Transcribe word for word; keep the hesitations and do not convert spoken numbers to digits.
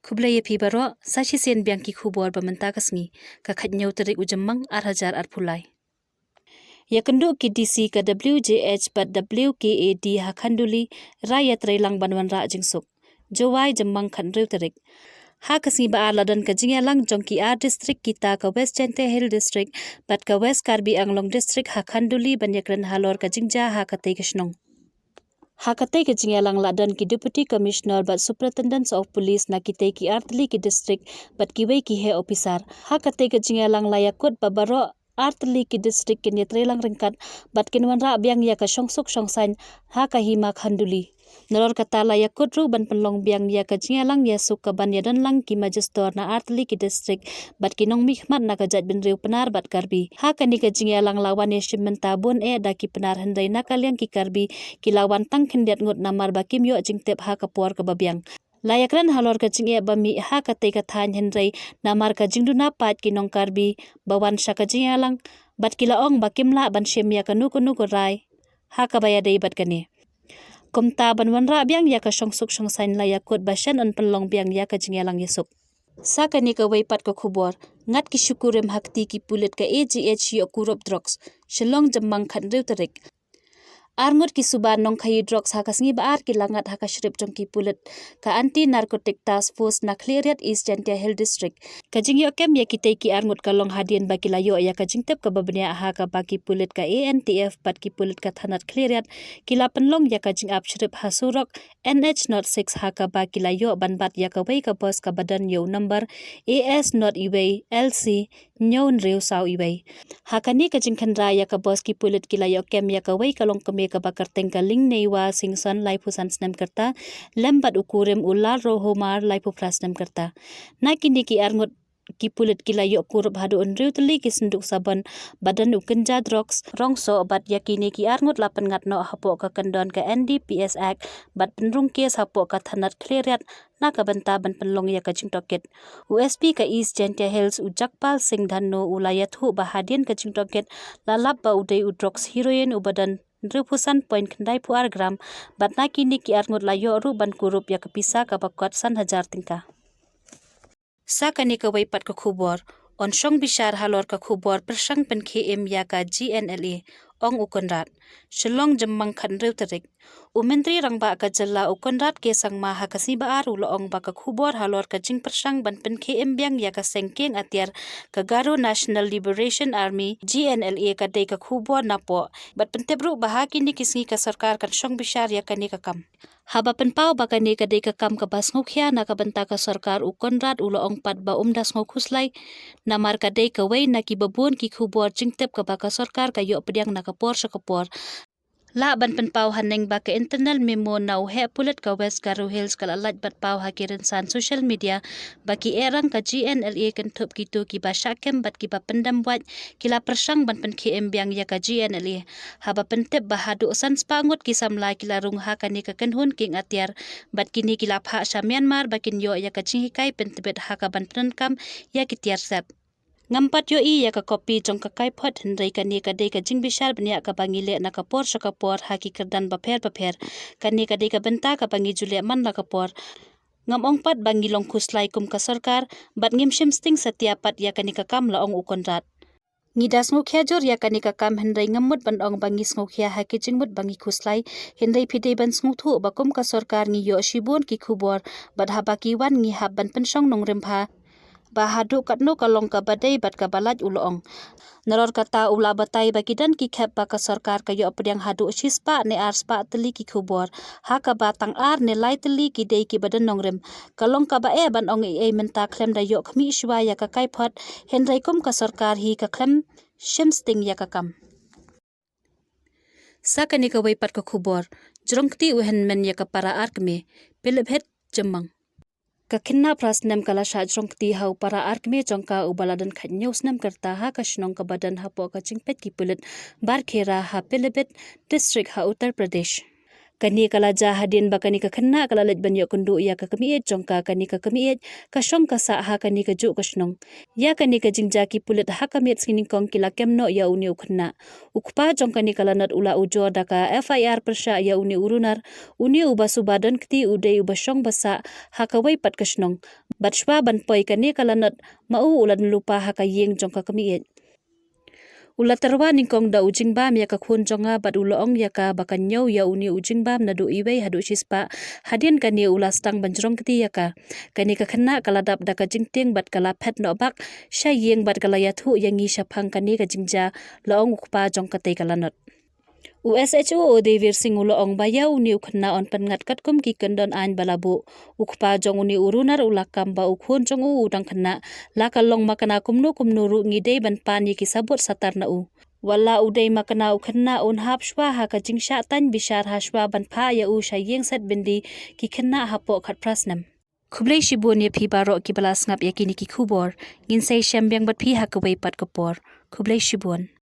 Khublei ïa phi baroh, sa shisien biang ki khubor ba mynta ka sngi, ka khatñiew tarik u Jymmang ar hajar arphew lai. Ïakynduh ki D C ka W J H bad W K A D ha Khanduli, ra ïatreilang ban wanrah jingsuk. Jowai, Jymmang khathynriew tarik. Ha ka sngi ba ar la don ka jingïalang jong ki ar district kita ka West Jaintia Hills District bad ka West Karbi Anglong District ha Khanduli ban ïakren halor ka jingjia ha katei ka shnong. Ha katei ka jingïalang la don ki Deputy Commissioner bad Superintendent of Police na kitei ki artylli ki district bad kiwei ki heh ophisar. Ha katei ka jingïalang la ïakut ba baroh artylli ki district kin ïatreilang ryngkat bad kin wanrah biang ïa ka shongsuk shongsaiñ ha ka hima Khanduli. Nalor kata la ïakut ruh ban pynlong biang ïa ka jingïalang ïasuk kaban ïadonlang ki magistrate na artylli ki district bad ki nongmihkhmat na ka jaitbynriew Pnar bad Karbi. Ha kane ka jingïalang la wan ïashim bynta bun eh da ki Pnar hynrei na ka liang ki Karbi ki la wan tang khyndiat ngut namar ba kim ïoh jingtip ha ka por kaba biang. La ïakren halor ka jingeh ba mih ha katei ka thaiñ hynrei namar ka jingduna paid ki nong Karbi ba wan sha ka jingïalang bad ki la ong ba kim lah ban shim ïa kano kano ka rai ha kaba ïadei bad kane. Kumta ban wanrah biang ïa ka shongsuk shongsaiñ la ïakut ba shen yn pynlong biang ïa ka jingïalang ïasuk. Sa kane kawei pat ka khubor, ngat ki shu kurim ha kti ki pulit ka A G H ïoh kurup drugs, Shillong, Jymmang khathynriew tarik. Ar ngut ki suba nongkhaïi drugs ha ka sngi ba ar ki la ngat ha ka shrip jong ki pulit ka Anti Narcotic Task Force na Khliehriat, East Jaintia Hills District. Ka jingïoh kem ïa kitei ki ar ngut ka long hadien ba ki la ïoh ïa ka jingtip kaba bniah ha kaba ki pulit ka A N T F bad ki pulit ka thanat Khliehriat ki la pynlong ïa ka jingap shrip ha surok N H not six ha kaba ki la ïoh ban bat ïa kawei ka bus kaba don ïa u number A S not uwei L C hynñiew hynriew saw uwei. Ha kane ka jingkhynra ïa ka bus ki pulit ki la ïoh kem ïa kawei ka longkmie kaba kyrteng ka Lingneiwa Singson laiphew san snem ka rta, lem bad u kurim u Lalrohomar laiphew phra snem ka rta. Na kine ki ar ngut ki pulit ki la ïoh kurup haduh hynriew tylli ki synduk sabon ba don u kynja drugs rong soh bad ïa kine ki ar ngut la pynngat noh hapoh ka kyndon ka N D P S Act bad pynrung kes hapoh ka thanat Khliehriat na ka bynta ban pynlong ïa ka jingtohkit. U S P ka East Jaintia Hills u Jagpal Singh Dhanno u la ïathuh ba hadien ka jingtohkit la lap ba u dei u drugs heroin uba don hynriewphew san point khyndaiphew ar gram bad na kine ki ar ngut la ïoh ruh ban kurup ïa ka pisa kaba kot san hajar tyngka. Sa kane kawei pat ka khubor, yn shong bishar halor ka khubor pyrshang pynkhie im ïa ka G N L A, ong u Conrad. Shillong, Jymmang khathynriew tarik. U Myntri Rangbah ka jylla u Conrad K Sangma ha ka sngi ba ar u la ong ba ka khubor halor ka jingpyrshang ban pynkhie im biang ïa ka seng kieng atiar ka Garo National Liberation Army, G N L A, ka dei ka khubor napoh bad pyntip ruh ba ha kine ki sngi ka sorkar kan shong bishar ïa kane ka kam. Haba pynpaw ba kane ka dei ka kam kaba sngewkhia na ka bynta ka sorkar, u Conrad u la ong pat ba um da sngewkhuslai namar ka dei kawei na kiba bun ki khubor jingtip kaba ka sorkar ka ïoh pdiang na ka por sha ka por. Lah ban pynpaw haneng ba ka internal memo na u heh pulit ka West Garo Hills ka la lait bad paw ha ki rynsan social media ba ki ehrang ka G N L A kynthup kito kiba shah kem bad kiba pyndem wait ki la pyrshang ban pynkhie im biang ïa ka G N L A. Haba pyntip ba haduh san spah ngut ki samla ki la rung ha kane ka kynhun kieng atiar bad kine ki la phah sha Myanmar ba kin ïoh ïa ka jinghikai pyntbit ha kaban pyndonkam ïa ki tiar sep. Ngam pat ïohi ïa ka kopi jong ka kaiphod hynrei kane ka dei ka jingbishar bniah kaba ngi leh na ka por sha ka por ha ki kyrdan bapher bapher. Kane ka dei ka bynta kaba ngi ju leh man la ka por. Ngam ong pat ba ngi long khuslai kum ka sorkar bad ngim shim sting satia pat ïa kane ka kam, la ong u Conrad. Ngi da sngewkhia jur ïa kane ka kam hynrei ngam mut ban ong ba ngi sngewkhia ha ki jingmut ba ngi khuslai. Hynrei phi dei ban sngewthuh ba kum ka sorkar ngi ïoh shibun ki khubor bad haba ki wan ngi hap ban pynshong nongrim bha ba haduh katno ka long kaba dei bad kaba lait, u la ong. Nalor kata u la batai ba ki don ki khep ba ka sorkar ka ïoh pdiang haduh shispah ne arspah tylli ki khubor ha kaba tang ar ne lai tylli ki dei kiba don nongrim. Ka long kaba eh ban ong ei ei mynta khlem da ïoh khmih shuwa ïa ka kaiphod hynrei kum ka sorkar hi ka khlem shim sting ïa ka kam. Sa kane kawei pat ka khubor, jrong kti u hynmen ïa ka para ar kmie, Pilibhit, Jymmang. Ka khynnah phra snem ka la shah jrong kti ha u para ar kmie jong ka uba la don khathynñiew snem ka rta ha ka shnong kaba don hapoh ka jingpeit ki pulit Barkhera ha Pilibhit District ha Uttar Pradesh. Kane ka la jia hadien ba kane ka khynnah ka la leit ban ïoh kynduh ïa ka kmie jong ka. Kane ka kmie ka shong ka sah ha kane ka juh ka shnong. Ïa kane ka jingjia ki pulit ha ka miet sngi nyngkong ki la kem noh ïa une u khynnah. U kpa jong kane ka lanot u la ujor da ka F I R pyrshah ïa une u runar. Une uba suba don kti u dei uba shong ba sah ha kawei pat ka shnong. Bad shwa ban poi kane ka lanot, ma u u la dang lypa ha ka ïing jong ka kmie. U la tyrwa nyngkong da u jingbam ïa ka khun jong nga bad u la ong ïa ka ba kan ñiew ïa une u jingbam naduh iwei haduh shispah. Hadien kane u la sdang ban jrong kti ïa ka. Kane ka khynnah ka la dap da ka jingtieng bad ka la phet noh bak sha ïing bad ka la ïathuh ïa ngi shaphang kane ka jingjia, la ong u kpa jong katei ka lanot. U S H O u Devir Singh u la ong ba ïa une u khynnah yn pynngat katkum ki kyndon aiñ ba la buh. U kpa jong une u runar u la kam ba u khun jong u u dang khynnah. La ka long makna kumno kumno ruh ngi dei ban pan ïa ki sabut satar na u. Wat la u dei makna u khynnah un hap shwa ha ka jingshah taiñ bishar ha shwa ban phah ïa u sha ïing set byndi ki khynnah hapoh khatphra snem. Khublei shibun ïa phi baroh kiba la sngap ïa kine ki khubor. Ngin sa ïashem biang bad phi ha kawei pat ka por. Khublei shibun.